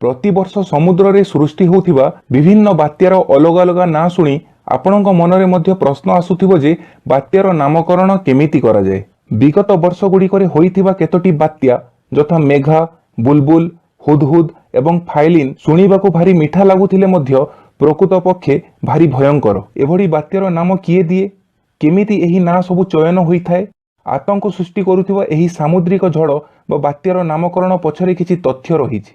ପ୍ରତିବର୍ଷ ସମୁଦ୍ରରେ ସୃଷ୍ଟି ହେଉଥିବା ବିଭିନ୍ନ ବାତ୍ୟାର ଅଲଗା ଅଲଗା ନାଁ ଶୁଣି ଆପଣଙ୍କ ମନରେ ମଧ୍ୟ ପ୍ରଶ୍ନ ଆସୁଥିବ ଯେ ବାତ୍ୟାର ନାମକରଣ କେମିତି କରାଯାଏ। ବିଗତ ବର୍ଷଗୁଡ଼ିକରେ ହୋଇଥିବା କେତୋଟି ବାତ୍ୟା, ଯଥା ମେଘା, ବୁଲବୁଲ, ହୁଦହୁଦ ଏବଂ ଫାଇଲିନ୍, ଶୁଣିବାକୁ ଭାରି ମିଠା ଲାଗୁଥିଲେ ମଧ୍ୟ ପ୍ରକୃତ ପକ୍ଷେ ଭାରି ଭୟଙ୍କର। ଏଭଳି ବାତ୍ୟାର ନାମ କିଏ ଦିଏ? କେମିତି ଏହି ନାଁ ସବୁ ଚୟନ ହୋଇଥାଏ? ଆତଙ୍କ ସୃଷ୍ଟି କରୁଥିବା ଏହି ସାମୁଦ୍ରିକ ଝଡ଼ ବା ବାତ୍ୟାର ନାମକରଣ ପଛରେ କିଛି ତଥ୍ୟ ରହିଛି।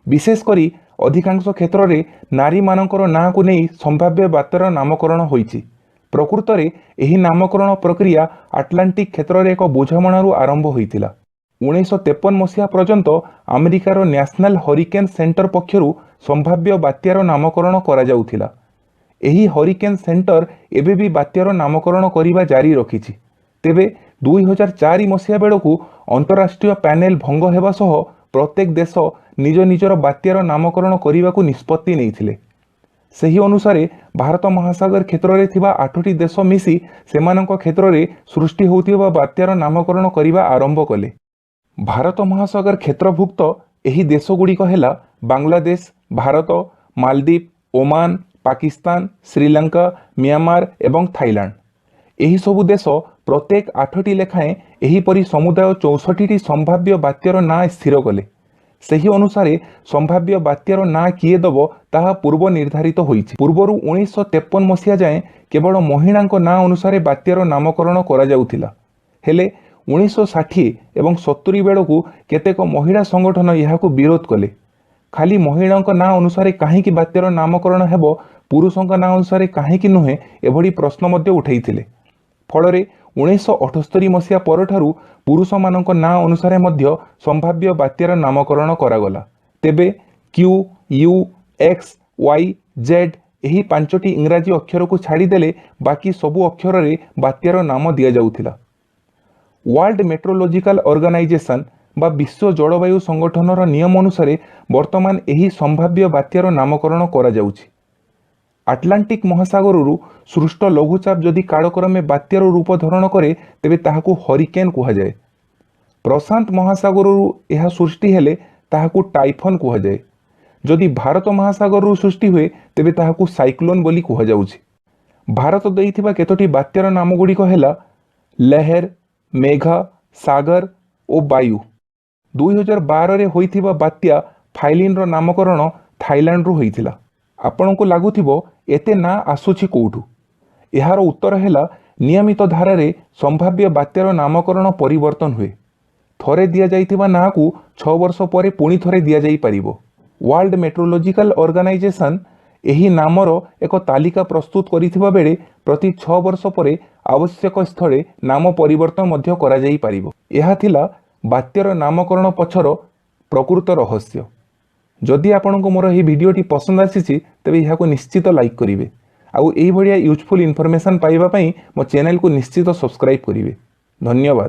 ବିଶେଷ କରି ଅଧିକାଂଶ କ୍ଷେତ୍ରରେ ନାରୀମାନଙ୍କର ନାଁକୁ ନେଇ ସମ୍ଭାବ୍ୟ ବାତ୍ୟାର ନାମକରଣ ହୋଇଛି। ପ୍ରକୃତରେ ଏହି ନାମକରଣ ପ୍ରକ୍ରିୟା ଆଟଲାଣ୍ଟିକ୍ କ୍ଷେତ୍ରରେ ଏକ ବୁଝାମଣାରୁ ଆରମ୍ଭ ହୋଇଥିଲା। 1953 ମସିହା ପର୍ଯ୍ୟନ୍ତ ଆମେରିକାର ନ୍ୟାସନାଲ ହରିକେନ୍ ସେଣ୍ଟର ପକ୍ଷରୁ ସମ୍ଭାବ୍ୟ ବାତ୍ୟାର ନାମକରଣ କରାଯାଉଥିଲା। ଏହି ହରିକେନ୍ ସେଣ୍ଟର ଏବେ ବି ବାତ୍ୟାର ନାମକରଣ କରିବା ଜାରି ରଖିଛି। ତେବେ 2004 ମସିହା ବେଳକୁ ଅନ୍ତରାଷ୍ଟ୍ରୀୟ ପ୍ୟାନେଲ ଭଙ୍ଗ ହେବା ସହ ପ୍ରତ୍ୟେକ ଦେଶ ନିଜ ନିଜର ବାତ୍ୟାର ନାମକରଣ କରିବାକୁ ନିଷ୍ପତ୍ତି ନେଇଥିଲେ। ସେହି ଅନୁସାରେ ଭାରତ ମହାସାଗର କ୍ଷେତ୍ରରେ ଥିବା ଆଠଟି ଦେଶ ମିଶି ସେମାନଙ୍କ କ୍ଷେତ୍ରରେ ସୃଷ୍ଟି ହେଉଥିବା ବାତ୍ୟାର ନାମକରଣ କରିବା ଆରମ୍ଭ କଲେ। ଭାରତ ମହାସାଗର କ୍ଷେତ୍ରଭୁକ୍ତ ଏହି ଦେଶଗୁଡ଼ିକ ହେଲା ବାଂଲାଦେଶ, ଭାରତ, ମାଲଦ୍ୱୀପ, ଓମାନ, ପାକିସ୍ତାନ, ଶ୍ରୀଲଙ୍କା, ମିଆଁମାର ଏବଂ ଥାଇଲାଣ୍ଡ। ଏହିସବୁ ଦେଶ ପ୍ରତ୍ୟେକ ଆଠଟି ଲେଖାଏଁ, ଏହିପରି ସମୁଦାୟ 64ଟି ସମ୍ଭାବ୍ୟ ବାତ୍ୟାର ନାଁ ସ୍ଥିର କଲେ। ସେହି ଅନୁସାରେ ସମ୍ଭାବ୍ୟ ବାତ୍ୟାର ନାଁ କିଏ ଦେବ, ତାହା ପୂର୍ବ ନିର୍ଦ୍ଧାରିତ ହୋଇଛି। ପୂର୍ବରୁ 1953 ମସିହା ଯାଏଁ କେବଳ ମହିଳାଙ୍କ ନାଁ ଅନୁସାରେ ବାତ୍ୟାର ନାମକରଣ କରାଯାଉଥିଲା। ହେଲେ 1960 ଏବଂ 70 ବେଳକୁ କେତେକ ମହିଳା ସଂଗଠନ ଏହାକୁ ବିରୋଧ କଲେ। ଖାଲି ମହିଳାଙ୍କ ନାଁ ଅନୁସାରେ କାହିଁକି ବାତ୍ୟାର ନାମକରଣ ହେବ, ପୁରୁଷଙ୍କ ନାଁ ଅନୁସାରେ କାହିଁକି ନୁହେଁ, ଏଭଳି ପ୍ରଶ୍ନ ମଧ୍ୟ ଉଠାଇଥିଲେ। ଫଳରେ 1978 ମସିହା ପରଠାରୁ ପୁରୁଷମାନଙ୍କ ନାଁ ଅନୁସାରେ ମଧ୍ୟ ସମ୍ଭାବ୍ୟ ବାତ୍ୟାର ନାମକରଣ କରାଗଲା। ତେବେ Q, U, X, Y, Z ଏହି ପାଞ୍ଚଟି ଇଂରାଜୀ ଅକ୍ଷରକୁ ଛାଡ଼ିଦେଲେ ବାକି ସବୁ ଅକ୍ଷରରେ ବାତ୍ୟାର ନାମ ଦିଆଯାଉଥିଲା। ୱାର୍ଲଡ ମେଟ୍ରୋଲୋଜିକାଲ ଅର୍ଗାନାଇଜେସନ୍ ବା ବିଶ୍ୱ ଜଳବାୟୁ ସଂଗଠନର ନିୟମ ଅନୁସାରେ ବର୍ତ୍ତମାନ ଏହି ସମ୍ଭାବ୍ୟ ବାତ୍ୟାର ନାମକରଣ କରାଯାଉଛି। ଆଟଲାଣ୍ଟିକ୍ ମହାସାଗରରୁ ସୃଷ୍ଟ ଲଘୁଚାପ ଯଦି କାଳକ୍ରମେ ବାତ୍ୟାର ରୂପ ଧାରଣ କରେ, ତେବେ ତାହାକୁ ହରିକେନ୍ କୁହାଯାଏ। ପ୍ରଶାନ୍ତ ମହାସାଗରରୁ ଏହା ସୃଷ୍ଟି ହେଲେ ତାହାକୁ ଟାଇଫନ୍ କୁହାଯାଏ। ଯଦି ଭାରତ ମହାସାଗରରୁ ସୃଷ୍ଟି ହୁଏ, ତେବେ ତାହାକୁ ସାଇକ୍ଲୋନ୍ ବୋଲି କୁହାଯାଉଛି। ଭାରତ ଦେଇଥିବା କେତୋଟି ବାତ୍ୟାର ନାମଗୁଡ଼ିକ ହେଲା ଲେହେର, ମେଘା, ସାଗର ଓ ବାୟୁ। 2012ରେ ହୋଇଥିବା ବାତ୍ୟା ଫାଇଲିନ୍ର ନାମକରଣ ଥାଇଲାଣ୍ଡରୁ ହୋଇଥିଲା। ଆପଣଙ୍କୁ ଲାଗୁଥିବ, ଏତେ ନାଁ ଆସୁଛି କେଉଁଠୁ? ଏହାର ଉତ୍ତର ହେଲା, ନିୟମିତ ଧାରାରେ ସମ୍ଭାବ୍ୟ ବାତ୍ୟାର ନାମକରଣ ପରିବର୍ତ୍ତନ ହୁଏ। ଥରେ ଦିଆଯାଇଥିବା ନାଁକୁ 6 ବର୍ଷ ପରେ ପୁଣି ଥରେ ଦିଆଯାଇପାରିବ। ୱାର୍ଲଡ ମେଟ୍ରୋଲୋଜିକାଲ ଅର୍ଗାନାଇଜେସନ୍ ଏହି ନାମର ଏକ ତାଲିକା ପ୍ରସ୍ତୁତ କରିଥିବା ବେଳେ ପ୍ରତି 6 ବର୍ଷ ପରେ ଆବଶ୍ୟକ ସ୍ଥଳେ ନାମ ପରିବର୍ତ୍ତନ ମଧ୍ୟ କରାଯାଇପାରିବ। ଏହା ଥିଲା ବାତ୍ୟାର ନାମକରଣ ପଛର ପ୍ରକୃତ ରହସ୍ୟ। ଯଦି ଆପଣଙ୍କୁ ମୋର ଏହି ଭିଡ଼ିଓଟି ପସନ୍ଦ ଆସିଛି, ତେବେ ଏହାକୁ ନିଶ୍ଚିତ ଲାଇକ୍ କରିବେ ଆଉ ଏଇଭଳିଆ ୟୁଜଫୁଲ୍ ଇନଫର୍ମେସନ୍ ପାଇବା ପାଇଁ ମୋ ଚ୍ୟାନେଲକୁ ନିଶ୍ଚିତ ସବସ୍କ୍ରାଇବ୍ କରିବେ। ଧନ୍ୟବାଦ।